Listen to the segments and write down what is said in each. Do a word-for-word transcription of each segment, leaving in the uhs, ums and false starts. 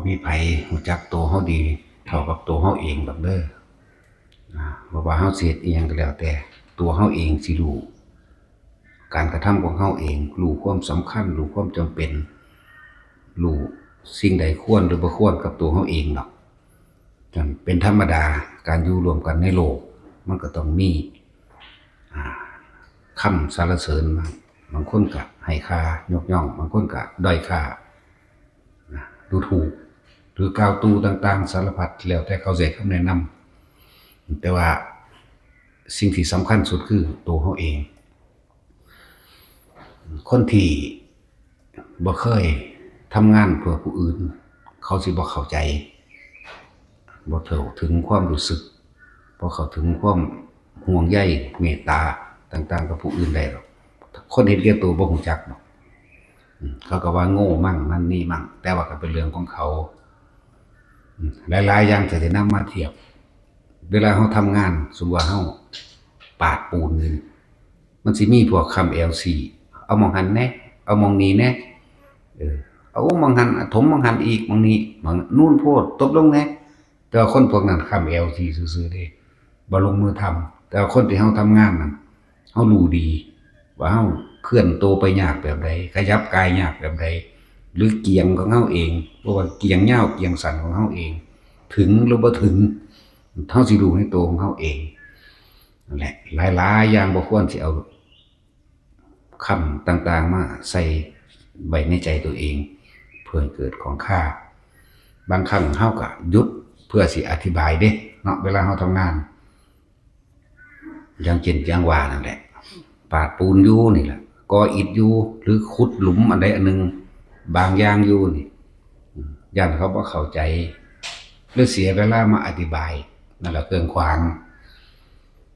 มีไผรู้จักตัวเฮาดีเท่ากับตัวเฮาเองดอกเด้อ อ่า บ่ว่าเฮาสิเฮ็ดอิหยังก็แล้วแต่ ตัวเฮาเองสิรู้ การกระทำของเฮาเอง รู้ความสำคัญ รู้ความจำเป็น รู้สิ่งใดควรหรือบ่ควรกับตัวเฮาเองดอก จั่งเป็นธรรมดา การอยู่ร่วมกันในโลก มันก็ต้องมี อ่า คำสรรเสริญมา บางคนก็ให้ค่ายกย่อง บางคนก็ด้อยค่า นะ ดูถูก หรือกล่าวตู่ต่างๆ สารพัด แล้วแต่เขาสิให้คำแนะนำ แต่ว่าสิ่งที่สำคัญสุดคือตัวเฮาเอง คนที่บ่เคยทำงานเพื่อผู้อื่น เขาสิบ่เข้าใจ บ่เข้าถึงความรู้สึก บ่เข้าถึงความห่วงใย เมตตาต่างๆ กับผู้อื่นได้ดอก คนเห็นแก่ตัวบ่รู้จักดอก อืม เขาก็ว่าโง่มั่งนั่นนี่มั่ง แต่ว่าก็เป็นเรื่องของเขา อืม หลายๆ อย่างถ้าสินำมาเทียบ เวลาเฮาทำงาน สมมุติว่าเฮาปาดปูนนี่ มันสิมีพวกค้ำแอลซี เอาหม่องหั่นแหน่ เอาหม่องนี้แหน่ เออ เอาหม่องหั่น ถมหม่องหั่นอีก หม่องนี้ หม่องนู่นโพด ตบลงแหน่ แต่ว่าคนพวกนั้นค้ำแอลซีซื่อๆ เด้ บ่ลงมือทำ แต่ว่าคนที่เฮาทำงานนั่น เฮารู้ดี ว่าเฮาเคลื่อนตัวไปยากแบบใด ขยับกายยากแบบใด หรือเกียงของเฮาเอง บ่ว่าเกียงยาวเกียงสั้นของเฮาเอง ถึงหรือบ่ถึง เฮาสิรู้ในตัวของเฮาเอง นั่นแหละ หลายๆ อย่างบ่ควรสิเอา คำต่างๆ มาใส่ไว้ในใจตัวเอง เพื่อให้เกิดของข้า บางครั้งเฮาก็หยุดเพื่อสิอธิบายเด้เนาะ เวลาเฮาทำงาน อย่างเช่นอย่างว่านั่นแหละ ปาดปูนอยู่นี่แหละ ก่ออิฐอยู่ หรือขุดหลุมอันใดอันหนึ่ง บางอย่างอยู่นี่ อืม ย้านเขาบ่เข้าใจ หรือเสียเวลามาอธิบาย นั่นแหละเครื่องขวาง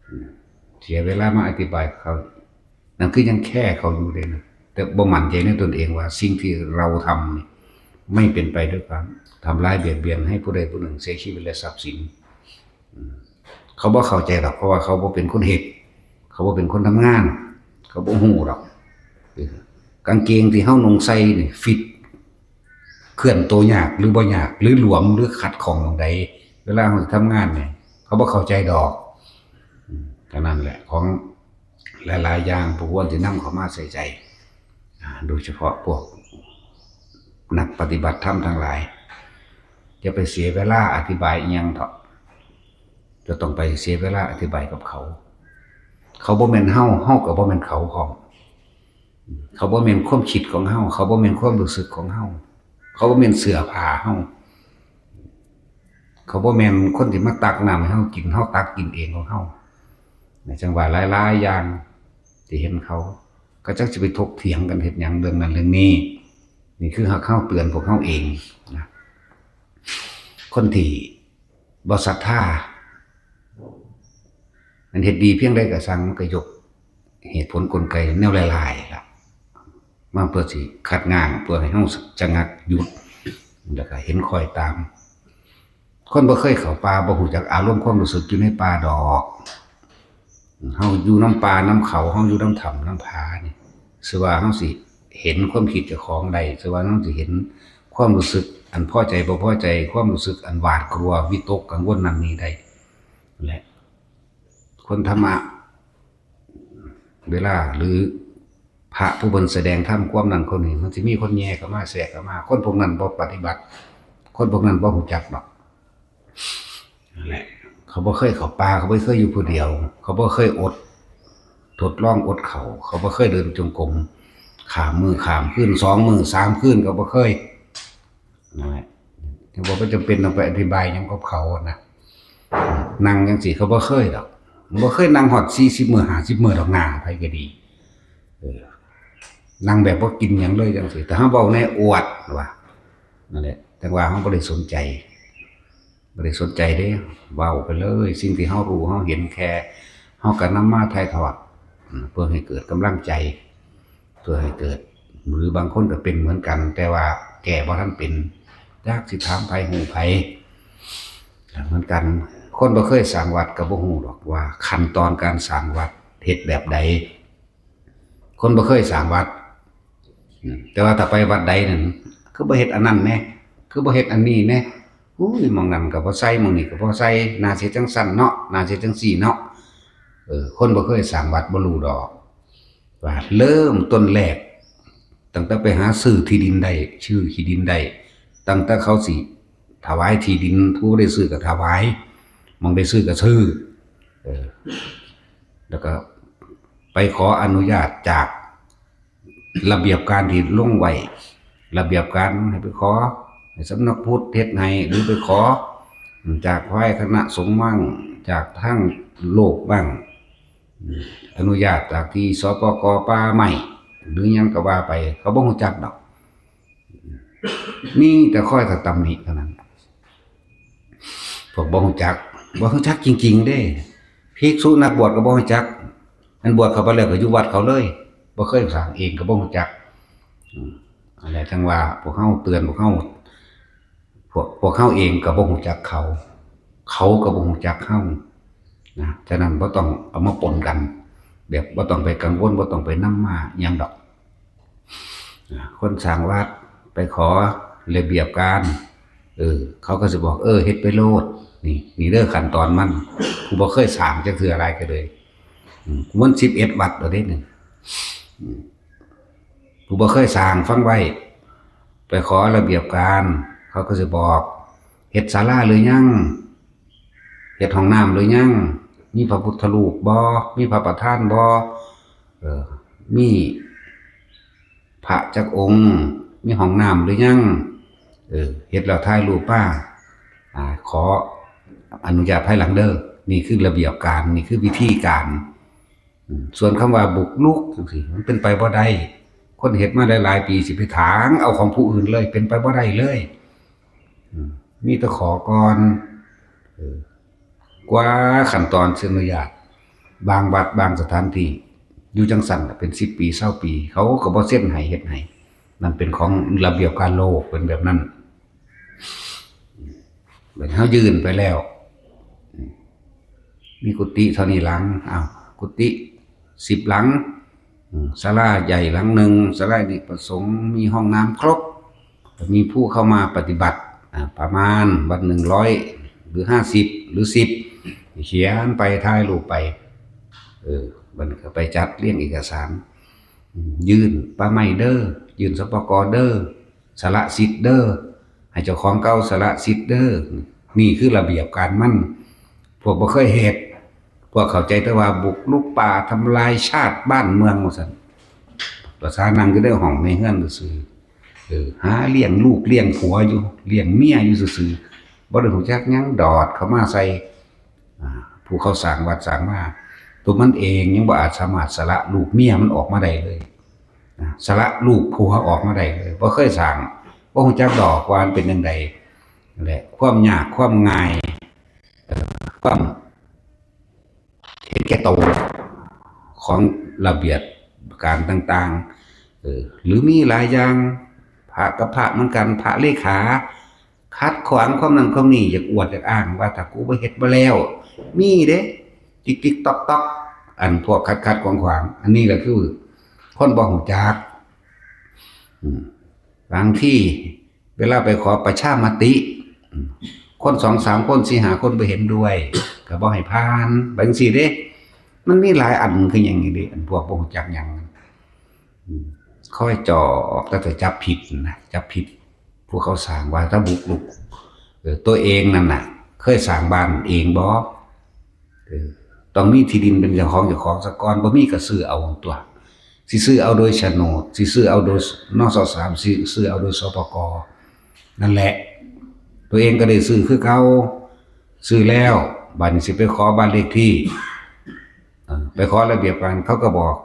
อืม เสียเวลามาอธิบายเขา นั่นคือยังแค่เขาอยู่เลยนะ แต่บ่มั่นใจในตนเองว่าสิ่งที่เราทำนี่ไม่เป็นไปด้วยความทำร้ายเบียดเบียนให้ผู้ใดผู้หนึ่งเสียชีวิตและทรัพย์สิน อืม เขาบ่เข้าใจดอก เพราะว่าเขาบ่เป็นคนเฮ็ด เขาบ่เป็นคนทำงาน เขาบ่ฮู้ดอก เออ กางเกงที่เฮานุ่งใส่นี่ fit เคลื่อนตัวยากหรือบ่ยาก หรือหลวมหรือขัดข้องหม่องใด เวลาเฮาทำงานนี่ เขาบ่เข้าใจดอก อืม เท่านั้นแหละ ของหลายๆ อย่างพวกควรสินำเข้ามาใส่ใจ อ่า โดยเฉพาะพวกนักปฏิบัติธรรมทั้งหลาย อย่าไปเสียเวลาอธิบายอิหยังเถาะ จะต้องไปเสียเวลาอธิบายกับเขา เขาบ่แม่นเฮา เฮาก็บ่แม่นเขาพร้อม เขาบ่แม่นความคิดของเฮา เขาบ่แม่นความรู้สึกของเฮา เขาบ่แม่นเสื้อผ้าเฮา เขาบ่แม่นคนที่มาตักน้ำให้เฮากิน เฮาตักกินเองของเฮา ในจังหวะหลายๆ อย่างที่เห็นเขา ก็จักสิไปถกเถียงกันเฮ็ดหยังเรื่องนั้นเรื่องนี้ นี่คือหากเฮาเตือนพวกเฮาเองนะ คนที่บ่ศรัทธา มันเฮ็ดดีเพียงใดก็ซัง มันก็ยกเหตุผลกลไกแนวหลายๆ ล่ะ มาเพื่อสิคัดง้าง เพื่อให้เฮาชะงักหยุด แล้วก็เห็นคอยตาม คนบ่เคยเข้าป่าบ่ฮู้จักอารมณ์ความรู้สึกอยู่ในป่าดอก เฮาอยู่นำป่านำเขา เฮาอยู่นำถ้ำนำผานี่ ซื่อว่าเฮาสิเห็นความคิดเจ้าของได้ ซื่อว่าเฮาสิเห็นความรู้สึกอันพอใจบ่พอใจ ความรู้สึกอันหวาดกลัว วิตกกังวลนั่นนี่ได้ และคนธรรมะ เวลาหรือพระผู้เพิ่นแสดงธรรมความนั้นความนี้ มันสิมีคนแย่เข้ามาแทรกเข้ามา คนพวกนั้นบ่ปฏิบัติ คนพวกนั้นบ่ฮู้จักดอก นั่นแหละ เขาบ่เคยเข้าป่า เขาบ่เคยอยู่ผู้เดียว เขาบ่เคยอด ทดลองอดข้าว เขาบ่เคยเดินจงกรมข้ามมื้อข้ามคืน สองมื้อสามคืน เขาบ่เคย นั่นแหละ จั่งว่าบ่จำเป็นต้องไปอธิบายหยังกับเขานะ นั่งจั่งซี้เขาบ่เคยดอก บ่เคยนั่งฮอดสี่สิบมื้อห้าสิบมื้อดอก หน้าไผก็ดี เออ นั่งแบบบ่กินหยังเลยจั่งซี้ แต่เฮาเว้าแนวอวดว่า นั่นแหละ จั่งว่าเฮาบ่ได้สนใจ บ่ได้สนใจเด้ เว้าไปเลย สิ่งที่เฮารู้เฮาเห็น แค่เฮาก็นำมาถ่ายทอด อืม เพื่อให้เกิดกำลังใจ เพื่อให้เกิด หรือบางคนก็เป็นเหมือนกัน แต่ว่าแก้บ่ทันเป็น จักสิถามไผฮู้ไผ เหมือนกัน คนบ่เคยสร้างวัดก็บ่ฮู้ดอกว่าขั้นตอนการสร้างวัดเฮ็ดแบบใด คนบ่เคยสร้างวัด อืม แต่ว่าถ้าไปวัดใดนั่น คือบ่เฮ็ดอันนั้นแหน่ คือบ่เฮ็ดอันนี้แหน่ อุ้ย หม่องนั้นก็บ่ใส่ หม่องนี้ก็บ่ใส่ น่าสิเฮ็ดจั่งซั้นเนาะ น่าสิเฮ็ดจั่งซี้เนาะ เออ คนบ่เคยสร้างวัดบ่รู้ดอก ว่าเริ่มต้นแรก ตั้งแต่ไปหาซื้อที่ดินได้ ซื้อที่ดินได้ ตั้งแต่เขาสิถวายที่ดิน ผู้ได้ซื้อก็ถวาย หม่องได้ซื้อก็ซื้อ เออ แล้วก็ไปขออนุญาตจากระเบียบการที่ลงไว้ ระเบียบการให้ไปขอ ให้สำนักพุทธเฮ็ดให้ หรือไปขอจากฝ่ายคณะสงฆ์บ้าง จากทางโลกบ้าง อนุญาตจากที่ สปก ป่าไม้ หรือหยังก็ว่าไป เขาบ่ฮู้จักดอก มีแต่คอยแต่ตำหนิเท่านั้น พวกบ่ฮู้จัก บ่ฮู้จักจริงๆ เด้ ภิกษุนักบวชก็บ่ฮู้จัก อันบวชเข้าไปแล้วก็อยู่วัดเขาเลย บ่เคยสร้างเองก็บ่ฮู้จัก อืม อันนี้จั่งว่าพวกเฮาเตือนพวกเฮา พวก พวกเฮาเองก็บ่ฮู้จักเขา เขาก็บ่ฮู้จักเฮา นะ ฉะนั้นบ่ต้องเอามาปนกัน แบบบ่ต้องไปกังวล บ่ต้องไปนำมาหยังดอก นะ คนสร้างวัดไปขอระเบียบการ เออ เขาก็สิบอก เออ เฮ็ดไปโลด นี่ นี่เด้อขั้นตอนมัน ผู้บ่เคยสร้างจักเทื่อหลายก็เลย อืม มันสิบเอ็ดวัดแล้วเด้นี่ อืม ผู้บ่เคยสร้างฟังไว้ ไปขอระเบียบการ เขาก็สิบอก เฮ็ดศาลาหรือยัง เฮ็ดห้องน้ำหรือยัง มีพระพุทธรูปบ่ มีพระประธานบ่ เออ มีพระจักองค์ มีห้องน้ำหรือยัง เออ เฮ็ดแล้วถ่ายรูปมา อ่า ขออนุญาตภายหลังเด้อ นี่คือระเบียบการ นี่คือวิธีการ อืม ส่วนคำว่าบุกรุกจั่งซี้ มันเป็นไปบ่ได้ คนเฮ็ดมาหลายๆ ปีสิไปถางเอาของผู้อื่นเลย เป็นไปบ่ได้เลย อืม มีแต่ขอก่อน เออ กว่าขั้นตอนเซ็นอนุญาต บางวัดบางสถานที่ อยู่จั่งซั้นน่ะเป็นสิบปี ซาวปี เขาก็บ่เซ็นให้เฮ็ดให้ นั่นเป็นของระเบียบการโลก เป็นแบบนั้น บัดเฮายื่นไปแล้ว มีกุฏิเท่านี้หลัง อ้าว กุฏิสิบหลัง อืม ศาลาใหญ่หลังหนึ่ง ศาลาอเนกประสงค์ มีห้องน้ำครบ มีผู้เข้ามาปฏิบัติ อ่า ประมาณวันหนึ่งร้อย หรือห้าสิบ หรือสิบ เขียนไปถ่ายรูปไป เออ มันก็ไปจัดเรียงเอกสาร อืม ยื่นป่าไม้เด้อ ยื่น สปก เด้อ สละสิทธิ์เด้อ ให้เจ้าของเก่าสละสิทธิ์เด้อ นี่คือระเบียบการมัน พวกบ่เคยเฮ็ด พวกเข้าใจแต่ว่าบุกรุกป่าทำลายชาติบ้านเมืองว่าซั่น ภาษานั่งอยู่ในห้องในเฮือนซื่อๆ เออ หาเลี้ยงลูกเลี้ยงผัวอยู่ เลี้ยงเมียอยู่ซื่อๆ บ่ได้รู้จักหยัง ดอดเข้ามาใส่ อ่า ผู้เขาสร้างวัดสร้างวา ตัวมันเองยังบ่อาจสามารถสละลูกเมียมันออกมาได้เลย นะ สละลูกผัวออกมาได้เลย บ่เคยสร้าง บ่รู้จักดอกว่ามันเป็นจั่งใด นั่นแหละ ความยากความง่าย เอ่อ ความเห็นแก่ตัวของระเบียบการต่างๆ เออ หรือมีหลายอย่าง พระกับพระเหมือนกัน พระเลขา ขัดขวางความนั้นความนี้ อยากอวดอยากอ้างว่าถ้ากูบ่เฮ็ดบ่แล้ว มีเด้ ติ๊กๆ ต๊อกๆ อันพวกขัดๆ ขวางๆ อันนี้แหละคือคนบ่รู้จัก อืม บางทีเวลาไปขอประชามติ อืม คนสองสามคน สี่ห้าคนบ่เห็นด้วย ก็บ่ให้ผ่าน ไปจั่งซี้เด้ มันมีหลายอันคือหยังนี่เด้ อันพวกบ่รู้จักหยัง อืม คอยจ่อออก แต่จับผิดนะ จับผิด ผู้เขาสร้างว่าถ้าบุกรุก เออ ตัวเองนั่นน่ะ เคยสร้างบ้านเองบ่ เออ ต้องมีที่ดินเป็นเจ้าของเจ้าของซะก่อน บ่มีก็ซื้อเอาตั๊ว สิซื้อเอาโดยโฉนด สิซื้อเอาโดย นสสาม สิซื้อเอาโดย สปก นั่นแหละ ตัวเองก็ได้ซื้อคือเก่า ซื้อแล้ว บัดนี้สิไปขอบ้านเลขที่ เออ ไปขอระเบียบการ เขาก็บอก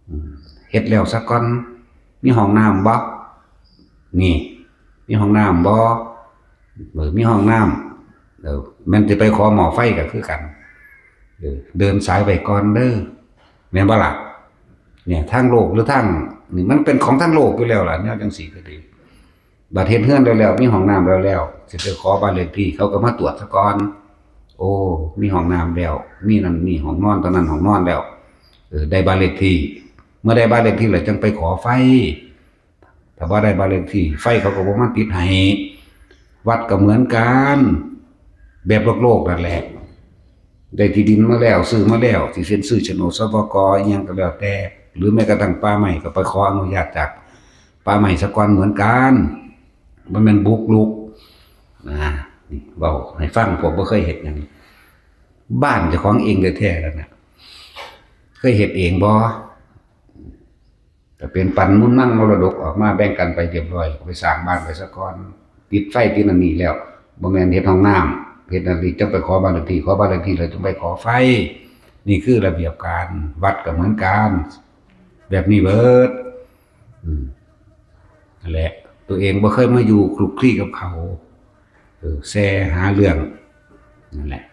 อืม เฮ็ดแล้วซะก่อน มีห้องน้ำบ่ นี่ มีห้องน้ำบ่ เออ มีห้องน้ำ เออ แม่นสิไปขอหม้อไฟก็คือกัน เออ เดินสายไปก่อนเด้อ แม่นบ่ล่ะ เนี่ย ทางโลกหรือทาง นี่มันเป็นของทางโลกอยู่แล้วล่ะ แนวจั่งซี้ก็ดี บัดเฮ็ดเฮือนแล้วๆ มีห้องน้ำแล้วๆ สิไปขอบ้านเลขที่ เขาก็มาตรวจซะก่อน โอ้ มีห้องน้ำแล้ว มีนั่น มีห้องนอน ตอนนั้นห้องนอนแล้ว เออ ได้บ้านเลขที่ เมื่อได้บ้านเลขที่แล้วจั่งไปขอไฟ ถ้าบ่ได้บ้านเลขที่ ไฟเขาก็บ่มาติดให้ วัดก็เหมือนกัน แบบโลกๆนั่นแหละ ได้ที่ดินมาแล้ว ซื้อมาแล้ว สิเซ็นซื้อโฉนด สปก อิหยังก็แล้วแต่ หรือแม้กระทั่งป่าไม้ก็ไปขออนุญาตจากป่าไม้ซะก่อนเหมือนกัน บ่แม่นบุกรุกนะ นี่เว้าให้ฟัง พวกบ่เคยเฮ็ดหยัง บ้านเจ้าของเองแท้ๆนั่นน่ะ เคยเฮ็ดเองบ่ ก็เป็นปันมุนมังมรดกออกมาแบ่งกันไปเรียบร้อย ก็ไปสร้างบ้านไปซะก่อน ติดไฟติดอันนี้แล้ว บ่แม่นเฮ็ดห้องน้ำ เฮ็ดอันนี้จั่งไปขอบ้านเลขที่ ขอบ้านเลขที่แล้วจั่งไปขอไฟ นี่คือระเบียบการ วัดก็เหมือนกัน แบบนี้เบิด อืม นั่นแหละ ตัวเองบ่เคยมาอยู่คลุกคลีกับเขา เออ แซ่หาเรื่อง นั่นแหละ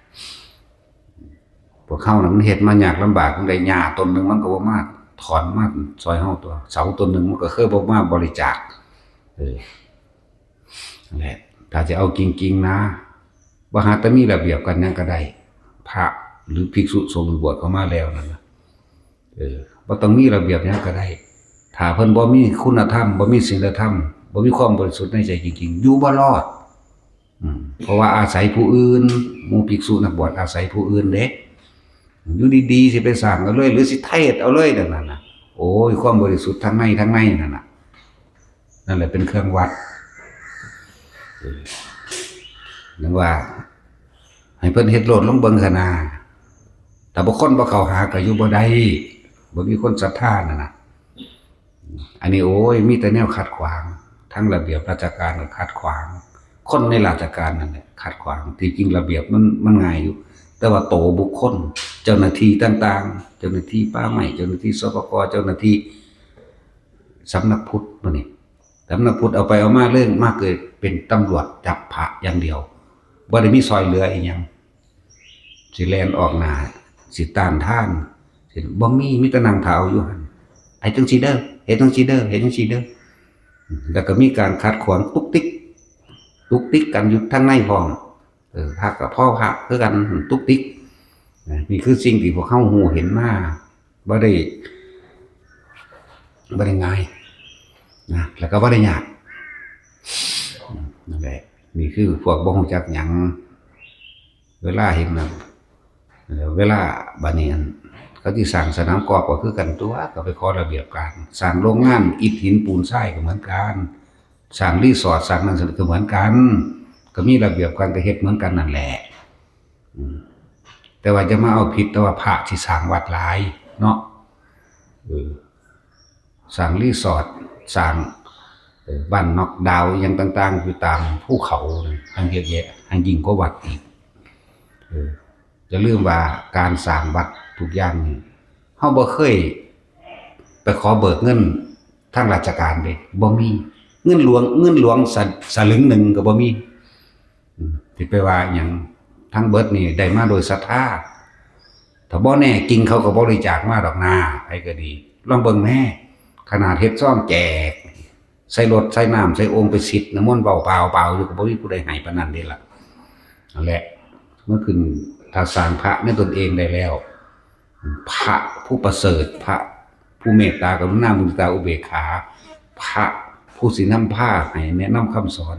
พวกเฮาน่ะมันเฮ็ดมายากลำบากจั่งใด หญ้าต้นหนึ่งมันก็บ่มาถอนมาซอยเฮาตัว เสาต้นหนึ่งมันก็เคยบ่มาบริจาค เออ นั่นแหละ ถ้าจะเอาจริงๆนะ บ่หาแต่มีระเบียบกันหยังก็ได้ พระหรือภิกษุสงฆ์บวชเข้ามาแล้วนั่นน่ะ เออ บ่ต้องมีระเบียบหยังก็ได้ ถ้าเพิ่นบ่มีคุณธรรม บ่มีศีลธรรม บ่มีความบริสุทธิ์ในใจจริงๆ อยู่บ่รอด อืม เพราะว่าอาศัยผู้อื่น หมู่ภิกษุนักบวชอาศัยผู้อื่นเด้ อยู่ดีๆ สิไปสร้างเอาเลย หรือสิเทศเอาเลย ดังนั้นน่ะ โอ้ย ความบริสุทธิ์ทั้งในทั้งในนั่นน่ะ นั่นแหละเป็นเครื่องวัด เออ นึกว่า ให้เพิ่นเฮ็ดโลดลองเบิ่งหั้นน่า ถ้าบ่คนบ่เข้าหาก็อยู่บ่ได้ บ่มีคนศรัทธานั่นน่ะ อันนี้โอ้ย มีแต่แนวขัดขวาง ทั้งระเบียบราชการก็ขัดขวาง คนในราชการนั่นแหละขัดขวาง ที่จริงระเบียบมัน มันง่ายอยู่ แต่ว่าโตบุคคล เจ้าหน้าที่ต่างๆ เจ้าหน้าที่ป่าไม้ เจ้าหน้าที่ สปก เจ้าหน้าที่สำนักพุทธมื้อนี้ สำนักพุทธเอาไปเอามาเรื่องมากเกิดเป็นตำรวจจับพระอย่างเดียว บ่ได้มีซอยเหลืออีหยัง สิแล่นออกหน้า สิต้านทาน สิ บ่มี มีแต่นั่งท่าเอาอยู่หั่น ไอ้จังซี่เด้อ เฮ็ดจังซี่เด้อ เฮ็ดจังซี่เด้อ แล้วก็มีการขัดขวางตุกติก ตุกติกกันอยู่ทางในพร้อม เออ พระก็พ้อพระคือกัน ตุกติก นะ นี่คือสิ่งที่พวกเฮาฮู้เห็นมา บ่ได้ บ่ได้ง่าย นะ แล้วก็บ่ได้ยาก นั่นแหละ นี่คือพวกบ่ฮู้จักหยัง เวลาเห็นนะ เอ่อ เวลาบัดนี้อัน เขาสิสร้างสนามกอล์ฟก็คือกันตั่ว ก็ไปขอระเบียบการ สร้างโรงงานอิฐหินปูนทรายก็เหมือนกัน สร้างรีสอร์ท สร้างนั่นก็เหมือนกัน ก็มีระเบียบการ ก็เฮ็ดเหมือนกันนั่นแหละ อืม แต่ว่าจะมาเอาผิดแต่ว่าพระที่สร้างวัดหลายเนาะ เออ สร้างรีสอร์ท สร้าง เอ่อ บ้านน็อกดาวน์อิหยังต่างๆ อยู่ตามภูเขานั่น แฮ่งเยอะแยะ แฮ่งยิ่งกว่าวัดอีก เออ อย่าลืมว่าการสร้างวัดทุกอย่างนี่ เฮาบ่เคยไปขอเบิกเงินทางราชการเด้ บ่มี เงินหลวง เงินหลวงสะ สลึงหนึ่งก็บ่มี อืม สิไปว่าหยัง ทั้งเบิดนี่ได้มาโดยศรัทธา ถ้าบ่แน่จริงเขาก็บริจาคมาดอกนา ไผก็ดี ลองเบิ่งแหน่ ขนาดเฮ็ดซองแจก ใส่รถ ใส่น้ำ ใส่โอ่งไปสิดน้ำมนต์เปล่าๆอยู่ ก็บ่มีผู้ใดให้ปานนั้นเด้ล่ะ นั่นแหละ เมื่อขึ้น ถ้าสร้างพระในตนเองได้แล้ว พระผู้ประเสริฐ พระผู้เมตตากรุณามุทิตาอุเบกขา พระผู้สินำพาให้แนะนำคำสอน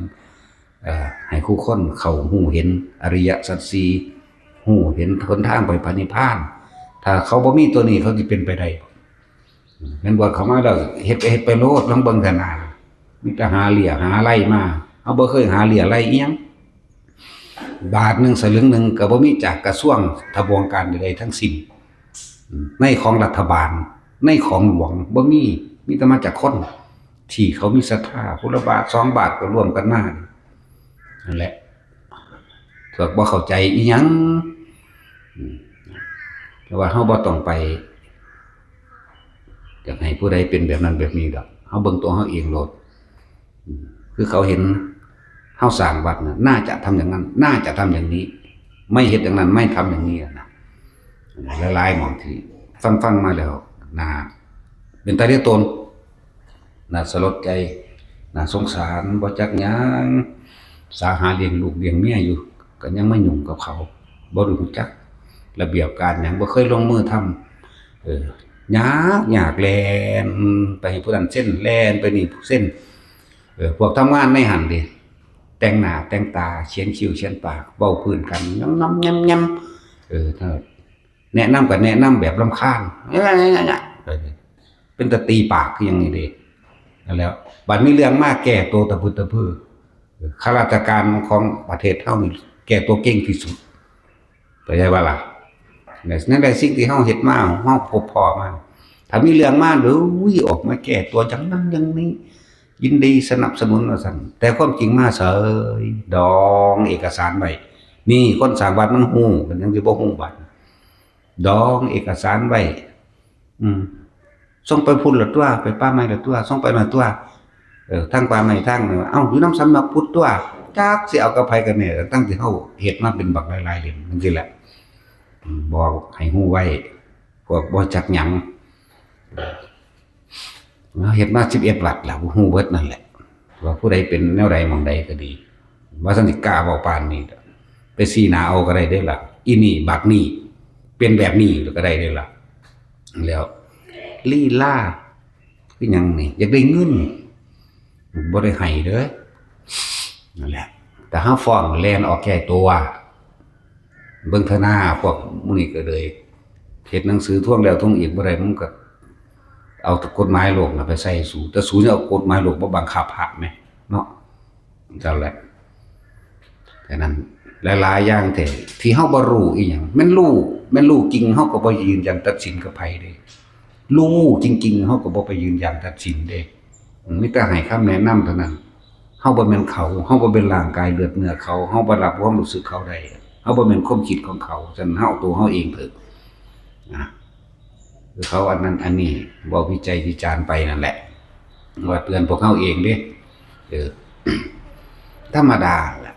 เอ่อ ให้คู่คนเข้าฮู้เห็นอริยสัจสี่ ฮู้เห็นหนทางไปพระนิพพาน ถ้าเขาบ่มีตัวนี้เขาสิเป็นไปได้ แม่นบวชเข้ามาแล้วเฮ็ด เฮ็ดไปโลด ลองเบิ่งเถาะนา มีแต่หาเลี้ยหาไล่มา เฮาบ่เคยหาเลี้ยไล่อิหยัง บาทหนึ่งสลึงหนึ่งก็บ่มีจากกระทรวงทบวงการใดๆทั้งสิ้น ในของรัฐบาล ในของหลวงบ่มี มีแต่มาจากคนที่เขามีศรัทธา ผู้ละบาทสองบาทก็ร่วมกันมา นั่นแหละ พวกบ่เข้าใจอิหยัง อืม แต่ว่าเฮาบ่ต้องไป อยากให้ผู้ใดเป็นแบบนั้นแบบนี้ดอก เฮาเบิ่งตัวเฮาเองโลด อืม คือเขาเห็นเฮาสร้างวัดน่ะ น่าจะทำอย่างนั้น น่าจะทำอย่างนี้ ไม่เฮ็ดอย่างนั้น ไม่ทำอย่างนี้นะ หลายๆหม่องที่ฟังๆมาแล้ว น่าเป็นตาเลียตน น่าสลดใจ น่าสงสาร บ่จักหยัง สาหาเลี้ยงลูกเลี้ยงเมียอยู่ ก็ยังมายุ่งกับเขา บ่รู้จักระเบียบการหยัง บ่เคยลงมือทำ เออ ยาก ยาก แล่นไปให้ผู้นั้นเซ็น แล่นไปนี่เซ็น เออ พวกทำงานในหั่นเด้ แต่งหน้าแต่งตา เขียนคิ้วเขียนปาก เว้าพื้นกัน ยำๆๆๆ เออ ถ้าแนะนำก็แนะนำแบบรำคาญ เป็นตาตีปากคือหยังนี่เด้ นั่นแหล้ว บัดมีเรื่องมาแก้ตัวตะพึดตะพือ ข้าราชการของประเทศเฮานี่แก้ตัวเก่งที่สุด เข้าใจบ่ล่ะ ใน ในสิ่งที่เฮาเฮ็ดมา เฮาพบพ้อมา ถ้ามีเรื่องมา เดี๋ยว อุ้ย ออกมาแก้ตัวจั่งนั้นจั่งนี้ ยินดีสนับสนุนว่าซั่น แต่ความจริงมาเสย ดองเอกสารไว้ นี่คนสร้างวัดมันฮู้ มันยังสิบ่ฮู้บัด ดองเอกสารไว้ อืม ส่งไปพุ้นละตั๊ว ไปป่าไม้ละตั๊ว ส่งไปนั่นตั๊ว เออ ทางป่าไม้ทางนั่น เอ้า อยู่นำสำนักพุทธตั๊ว จักสิเอากับไผกันแน่ ตั้งที่เฮาเฮ็ดมาเป็นบักหลายๆเล่มจั่งซี้แหละ อืม บอกให้ฮู้ไว้ พวกบ่จักหยัง เฮาเฮ็ดมาสิบเอ็ดวัดแล้ว ฮู้เบิดนั่นแหละ ว่าผู้ใดเป็นแนวใดหม่องใดก็ดี ว่าซั่นสิกล้าเว้าปานนี้ ไปซี้หน้าเอาก็ได้เด้ล่ะ อีนี่บักนี่ เป็นแบบนี้ก็ได้เด้ล่ะ แล้วลีลาคือหยังนี่ อยากได้เงิน บ่ได้ให้เด้อ นั่นแหละ แต่เฮาฟ้องแล่นออกแก้ตัว เบิ่งเถาะนา พวกหมู่นี้ก็เลยเฮ็ดหนังสือทวงแล้วทวงอีกบ่ได้ มันก็เอากฎหมายโลกน่ะไปใส่สู แต่สูยังเอากฎหมายโลกมาบังคับพระแหมเนาะ นั่นแหละ ฉะนั้นหลายๆอย่างแท้ที่เฮาบ่รู้อีหยัง แม่นรู้ แม่นรู้จริง เฮาก็บ่ยืนยันตัดสินกับไผเด้ รู้จริงๆ เฮาก็บ่ไปยืนยันตัดสินเด้ มีแต่ให้คำแนะนำเท่านั้น เฮาบ่แม่นเขา เฮาบ่เป็นร่างกายเลือดเนื้อเขา เฮาบ่รับความรู้สึกเขาได้ เฮาบ่แม่นความคิดของเขา ฉะนั้นเฮาเอาตัวเฮาเองเถอะ นะ คือเขาอันนั้นอันนี้ เว้าวิจัยวิจารณ์ไปนั่นแหละ ว่าเตือนพวกเฮาเองเด้ เออ ธรรมดาแหละ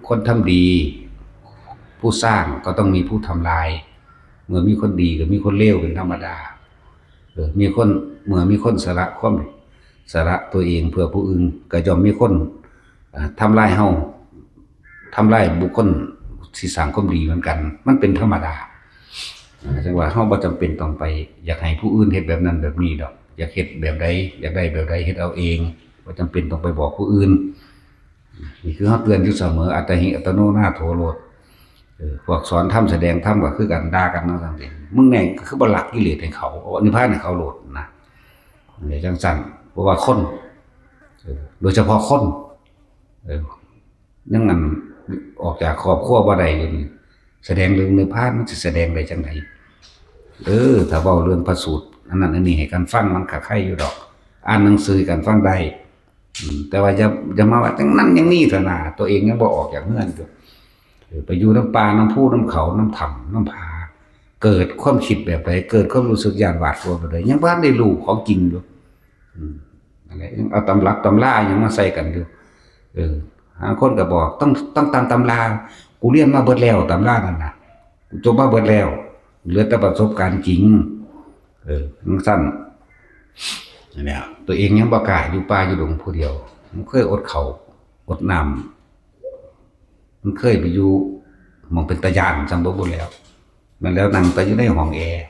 คนทำดี ผู้สร้างก็ต้องมีผู้ทำลาย เมื่อมีคนดีก็มีคนเลวเป็นธรรมดา เออ มีคน เมื่อมีคนสละความ สละตัวเองเพื่อผู้อื่น ก็ย่อมมีคน อ่า ทำลายเฮา ทำลายบุคคลที่สร้างความดีเหมือนกัน มันเป็นธรรมดา อ่า จั่งว่าเฮาบ่จำเป็นต้องไปอยากให้ผู้อื่นเฮ็ดแบบนั้นแบบนี้ดอก อยากเฮ็ดแบบใด อยากได้แบบใด เฮ็ดเอาเอง บ่จำเป็นต้องไปบอกผู้อื่น นี่คือเฮาเตือนอยู่เสมอ อัตตาหิอัตโนนาโถโลด เออ พวกสอนธรรมแสดงธรรมก็คือกัน ด่ากันเนาะ จั่งซี้ มึงแม่งก็คือบ่ละกิเลสให้เขา เอานิพพานให้เขาโลดนะ เนี่ยจั่งซั่น เพราะว่าคน เออ โดยเฉพาะคน เออ ยังอันออกจากครอบครัวบ่ได้อยู่นี่ แสดงเรื่องนิพพานมันสิแสดงได้จั่งใด เออ ถ้าเว้าเรื่องพระสูตร อันนั้นอันนี้ให้กันฟังมันก็ไคอยู่ดอก อ่านหนังสือให้กันฟังได้ อืม แต่ว่าอย่า อย่ามาว่าจั่งนั้นจั่งนี้เถาะนา ตัวเองยังบ่ออกจากเฮือนอยู่ เออ ไปอยู่นำป่านำภูนำเขานำถ้ำนำผา เกิดความคิดแบบใด เกิดความรู้สึกย้านหวาดกลัวแบบใด ยังบ่ทันได้รู้ของจริงอยู่ อืม นั่นแหละ ยังเอาตำรับตำราหยังมาใส่กันอยู่ เออ บางคนก็บอก ต้อง ต้องตามตำรา กูเรียนมาเบิดแล้วตำรานั่นน่ะ กูจบมาเบิดแล้ว เหลือแต่ประสบการณ์จริง เออ จั่งซั่น นั่นแหละ ตัวเองยังบ่กล้าอยู่ป่าอยู่ดงผู้เดียว มันเคยอดข้าวอดน้ำ มันเคยไปอยู่หม่องเป็นตาย้านซ้ำบ่บุญแล้ว แม่นแล้วนั่งแต่อยู่ในห้องแอร์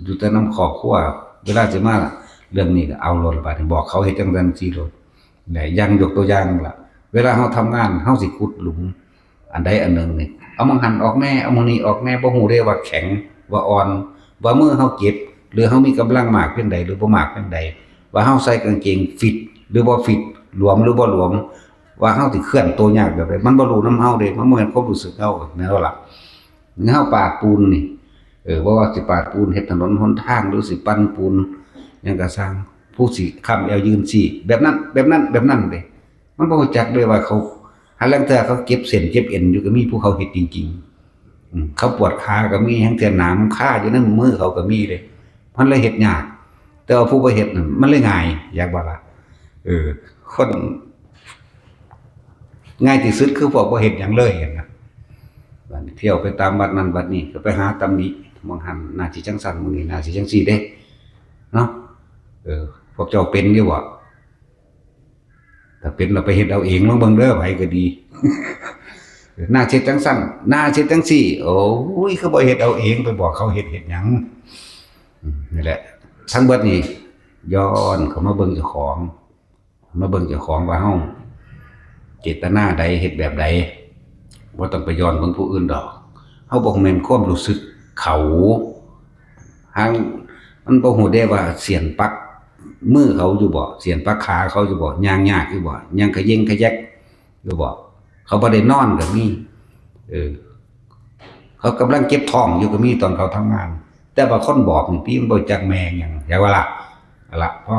อยู่แต่นำครอบครัว เวลาสิมาเรื่องนี้ก็เอาโลดละบาดนี้ บอกเขาเฮ็ดจั่งซั่นจั่งซี้โลด และอย่างยกตัวอย่างล่ะ เวลาเฮาทำงาน เฮาสิขุดหลุม อันใดอันหนึ่งนี่ เอาหม่องหั่นออกแหน่ เอาหม่องนี้ออกแหน่ บ่ฮู้เด้ว่าแข็ง ว่าอ่อน ว่ามือเฮาเจ็บ หรือเฮามีกำลังมากเพียงใด หรือบ่มากเพียงใด ว่าเฮาใส่กางเกงฟิต หรือบ่ฟิต หลวมหรือบ่หลวม ว่าเฮาสิเคลื่อนตัวยากแบบใด มันบ่รู้นำเฮาเด้ มันบ่แม่นความรู้สึกเฮา แม่นบ่ล่ะ เฮาปาดปูนนี่ เออ บ่ว่าสิปาดปูนเฮ็ดถนนหนทาง หรือสิปั่นปูนหยังก็ซ่าง ผู้สิค้ำแอวยืนซี้ แบบนั้น แบบนั้น แบบนั้นเด้ มันบ่รู้จักเด้ว่าเขา หาลางเทื่อเขาเจ็บเส้นเจ็บเอ็นอยู่ก็มีผู้เขาเฮ็ดจริงๆ อืม เขาปวดขาก็มี หางเทื่อหนามคาอยู่ในมือเขาก็มีเด้ มันเลยเฮ็ดยาก แต่ว่าผู้บ่เฮ็ดนั่นมันเลยง่าย อยากบ่ล่ะ เออ คนง่ายที่สุดคือพวกบ่เฮ็ดหยังเลยหั้นนะ บัดนี้เที่ยวไปตามวัดนั่นวัดนี้ ก็ไปหาตำหนิ หม่องหั่นน่าสิจั่งซั่น หม่องนี้น่าสิจั่งซี้เด้ เนาะ เออ พวกเจ้าเป็นอยู่บ่ ถ้าเป็นแล้วไปเฮ็ดเอาเอง ลองเบิ่งเด้อ ไผก็ดี น่าสิเฮ็ดจั่งซั่น น่าสิเฮ็ดจั่งซี้ โอ้ย คือบ่เฮ็ดเอาเอง ไปบอกเขาเฮ็ด เฮ็ดหยัง อืม นี่แหละ ทั้งเบิดนี่ ย้อนเข้ามาเบิ่งเจ้าของ มาเบิ่งเจ้าของว่าเฮา เจตนาใด เฮ็ดแบบใด บ่ต้องไปย้อนเบิ่งผู้อื่นดอก เฮาบ่แม่นความรู้สึกเขา หาง มันบ่ฮู้เด้ว่าเสียนปักมือเขาอยู่บ่ เสียนปักขาเขาอยู่บ่ ย่างยากอยู่บ่ ย่างขะเย็งขะแยกอยู่บ่ เขาบ่ได้นอนก็มี เออ เขากำลังเจ็บท้องอยู่ก็มีตอนเขาทำงาน แต่ว่าคนบอกนี่ติมันบ่จักแม่งหยัง อยากว่าล่ะ เอาละ พอ